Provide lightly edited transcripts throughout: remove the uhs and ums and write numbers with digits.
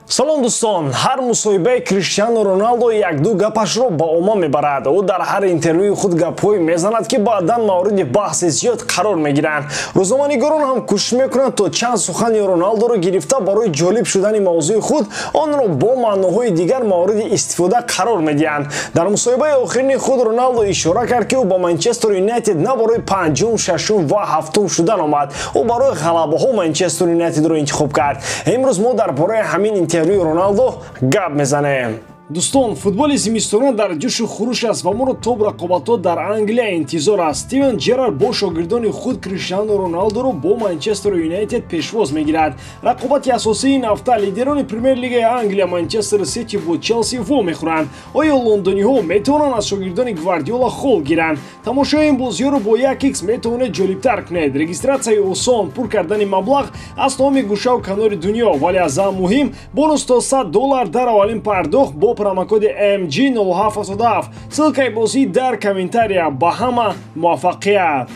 Салом, дӯстон. Ҳар мусоҳибаи Криштиану Роналдо якду гапашро ба омма мебарад. Ӯ дар ҳар интервюи худ гапҳое мезанад, ки баъдан мавриди баҳси зиёд қарор мегиранд. Рӯзноманигорон ҳам кӯшиш мекунанд, то чанд сухани Роналдоро гирифта, барои ҷолиб шудани мавзӯи худ онро бо маъноҳои дигар мавриди истифода қарор медиҳанд. Дар мусоҳибаи охирини худ Роналдо ишора кард, ки ӯ ба Манчестер Юнайтед на барои панҷум, шашум ва ҳафтум шудан омад, ӯ барои ғалабаҳо Манчестер Юнайтедро интихоб кард. Имрӯз мо дар бораи ҳамин интервюи Роналдо гап мезанем. Дӯстон, футболи зимистона дар ҷӯшу хуруш аст ва моро топ рақобатҳо дар Англия интизор аст. Стивен Джерард бо шогирдони худ Криштиану Роналдоро бо Манчестер Юнайтед пешвоз мегирад. Рақобати асосии ин ҳафта: лидерони Премер-лигаи Англия Манчестер Сити бо Челси вомехӯранд. Оё лондониҳо метавонанд аз шогирдони Гвардиола хол гиранд? Тамошои ин бозиҳоро бо 1x метавонед ҷолибтар кунед. Регистратсияи осон, пур кардани маблағ аз тамоми гӯшаву канори дунё, вале аз ҳама муҳим, бонус то 100 доллар дар аввалин пардохт бо промокоди MG0777. Ссылкаи бозӣ дар комментария. Ба ҳама муваффақият!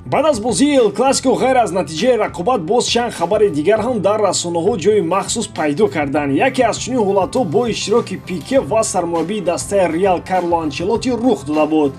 Баъд аз бозии Эл Классико, ғайр аз натиҷаи рақобат, боз чанд хабари дигар ҳам дар расонаҳо ҷои махсус пайдо карданд. Яке аз чунин ҳолатҳо бо иштироки Пике ва сармураббии дастаи Реал Карло Анчелоти рух дода буд.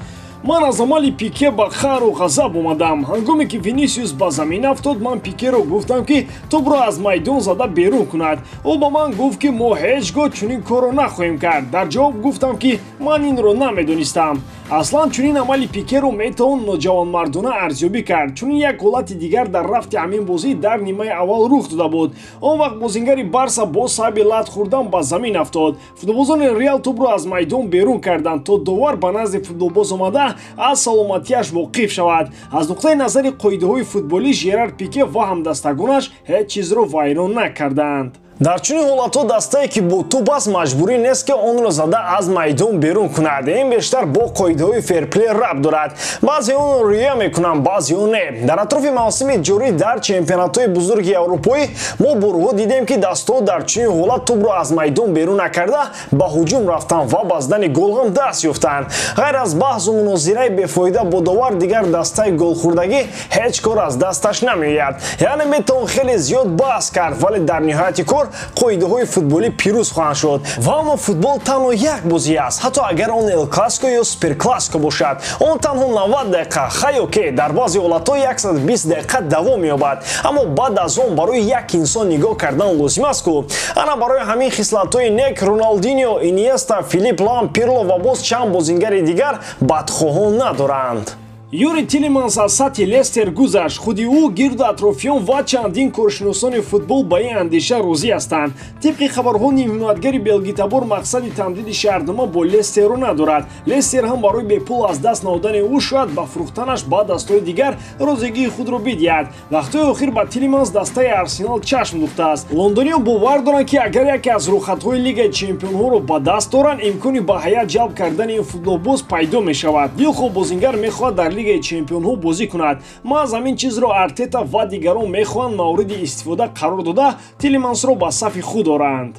«Ман аз амали Пике ба қаҳру ғазаб омадам. Ҳангоме ки Винисиус ба замин афтод, ман Пикеро гуфтам, ки тӯбро аз майдон зада берун кунад. Ӯ ба ман гуфт, ки мо ҳеҷ гоҳ чунин корро нахоҳем кард. Дар ҷавоб гуфтам, ки ман инро намедонистам». Аслан чунин амали Пикеро метавон ноҷавонмардона арзёбӣ кард. Чунин як ҳолати дигар дар рафти ҳамин бозӣ дар нимаи аввал рух дода буд. Он вақт бозингари Барса бо сабаби лат хӯрдан ба замин афтод. Футболбозони Реал тӯбро аз майдон берун карданд, то довар ба назди футболбоз омада, аз саломатиаш воқиф шавад. Аз нуқтаи назари қоидаҳои футболӣ, Жерар Пике ва ҳамдастагонаш ҳеҷ чизро вайрон накарданд. Дар чунин ҳолатҳо дастае, ки бо тӯб аст, маҷбурӣ нест, ки онро зада аз майдон берун кунад. Ин бештар бо қоидаҳои ферплей рабт дорад. Баъзе онро риоя мекунанд, баъзеҳо не. Дар атрофи мавсими ҷорӣ дар чемпионатҳои бузурги аврупоӣ мо борҳо дидем, ки дастаҳо дар чунин ҳолат тӯбро аз майдон берун накарда, ба ҳуҷум рафтанд ва ба задани гол ҳам даст ёфтанд. Ғайр аз баҳсу мунозираи бефоида бо довар, дигар дастаи голхӯрдагӣ ҳеҷ кор аз дасташ намеояд. Яъне метавон хеле зиёд баҳс кард, вале дар ниҳояти кор қоидаҳои футболӣ пирӯз хоҳанд шуд. Ва аммо футбол танҳо як бозӣ аст, ҳатто агар он Эл Классико ё Суперклассико бошад. Он танҳо 90 дақиқа, хай, окей, дар баъзе ҳолатҳо 120 дақиқа давом меёбад, аммо баъд аз он барои як инсон нигоҳ кардан лозим аст ку. Ана барои ҳамин хислатҳои нек Роналдинио, Иниеста, Филип Лам, Пирло ва боз чанд бозингари дигар бадхоҳон надоранд. Юри Тилеманс аз сатҳи Лестер гузашт. Худи ӯ, гирду атрофиён ва чандин коршиносони футбол ба ин андеша розӣ ҳастанд. Тибқи хабарҳо, нимҳимоятгари белгитабор мақсади тамдиди шартнома бо Лестерро надорад. Лестер ҳам барои бепул аз даст надодани ӯ шояд ба фурӯхтанаш ба дастҳои дигар розигии худро бидиҳад. Вақтҳои охир ба Тилеманс дастаи Арсенал чашм духтааст. Лондониён бовар доранд, ки агар яке аз рӯхатҳои Лигаи чемпионҳоро ба даст доранд, имкони ба ҳайат ҷалб кардани ин футболбоз пайдо мешавад. Дилхоҳ бозингар мехоҳад дар Лигаи чемпионҳо бозӣ кунад. Маҳз ҳамин чизро Артета ва дигарон мехоҳанд мавриди истифода қарор дода, Тилемансро ба сафи худ оранд.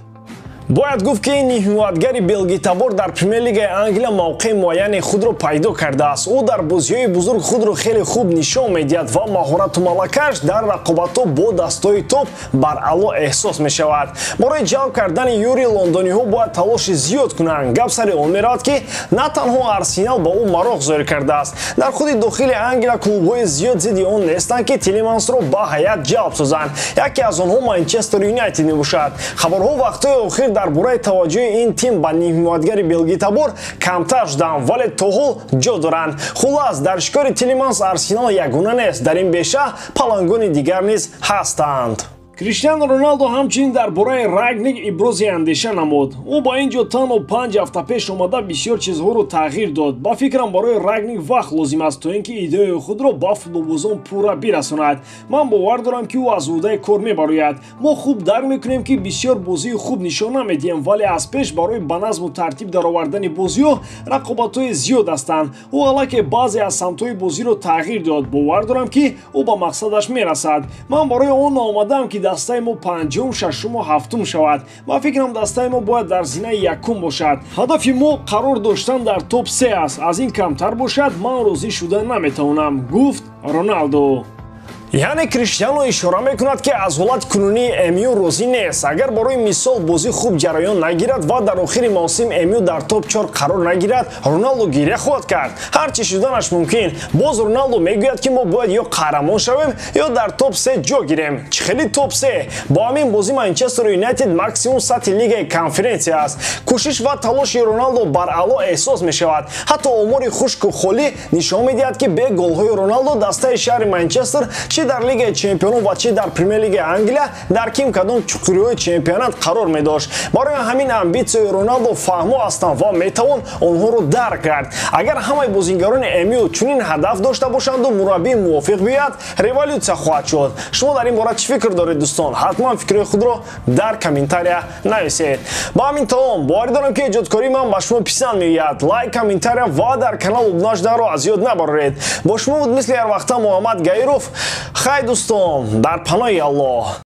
Бояд гуфт, ки ин ҳимоятгари белгитабор дар Премер-лигаи Англия мавқеи муайяни худро пайдо кардааст. Ӯ дар бозиҳои бузург худро хеле хуб нишон медиҳад ва маҳорату малакаш дар рақобатҳо бо дастҳои топ баръало эҳсос мешавад. Барои ҷалб кардани Юри лондониҳо бояд талоши зиёд кунанд. Гап сари он меравад, ки на танҳо Арсенал ба ӯ мароқ зоҳир кардааст. Дар худи дохили Англия клубҳои зиёд зидди он нестанд, ки Тилемансро ба ҳайат ҷалб созанд. Яке аз онҳо Манчестер Юнайтед мебошад. Хабарҳо вақтҳои охир дар бораи таваҷҷӯҳи ин тим ба нимҳимоятгари белгитабор камтар шуданд, вале то ҳол ҷо доранд. Хуллас, дар шикори Тилеманс Арсенал ягона нест. Дар ин беша палангони дигар низ ҳастанд. Криштиану Роналдо ҳамчунин дар бораи Рангник ибрози андеша намуд. «Ӯ ба ин ҷо танҳо 5 ҳафта пеш омада, бисёр чизҳоро тағйир дод. Ба фикрам, барои Рангник вақт лозим аст, то ин ки идеяи худро ба футболбозон пурра бирасонад. Ман бовар дорам, ки ӯ аз ӯҳдаи кор мебарояд. Мо хуб дарк мекунем, ки бисёр бозии хуб нишон намедиҳем, вале аз пеш барои ба назму тартиб даровардани бозиҳо рақобатҳои зиёд ҳастанд. Ӯ аллакай баъзе аз самтҳои бозиро тағйир дод. Бовар дорам, ки ӯ ба мақсадаш мерасад. Ман барои он наомадаам, ки дастаи мо панҷум, шашуму ҳафтум шавад. Ба фикрам, дастаи мо бояд дар зинаи якум бошад. Ҳадафи мо қарор доштан дар топ се аст. Аз ин камтар бошад, ман розӣ шуда наметавонам», гуфт Роналдо. Яъне Криштиано ишора мекунад, ки аз ҳолати кунунии МЮ розӣ нест. Агар барои мисол бозӣ хуб ҷараён нагирад ва дар охири мавсим МЮ дар топ-4 қарор нагирад, Роналдо гиря хоҳад кард. Ҳар чӣ шуданаш мумкин. Боз Роналдо мегӯяд, ки мо бояд ё қаҳрамон шавем, ё дар топ-3 ҷо гирем. Чӣ хели топ-3? Бо ҳамин бозӣ Манчестер Юнайтед максимум сатҳи Лигаи Конференсия аст. Кӯшиш ва талоши Роналдо баръало эҳсос мешавад. Ҳатто омори хушку холӣ нишон медиҳад, ки бе голҳои Роналдо дастаи шаҳри Манчестер чӣ дар Лигаи Чемпионон ва чӣ дар Премер-лигаи Англия дар ким кадом чуқуриҳои чемпионат қарор медошт. Барои ҳамин амбитсияи Роналдо фаҳмо ҳастанд ва метавон онҳоро дарк кард. Агар ҳамаи бозингарони МЮ чунин ҳадаф дошта бошанду мураббии мувофиқ биёяд, революсия хоҳад шуд. Шумо дар ин бора чӣ фикр доред, дӯстон? Ҳатман фикрҳои худро дар комментария нависед. Ба ҳамин тамом. Боварӣ дорам, ки эҷодкории ман ба шумо писанд меояд. Лайк, комментария ва дар канал обуна шуданро аз ёд набароред. Бо шумо буд мисли ҳар вақта Муҳаммад Гаиров. Хай, дӯстон, дар паноҳи Аллоҳ.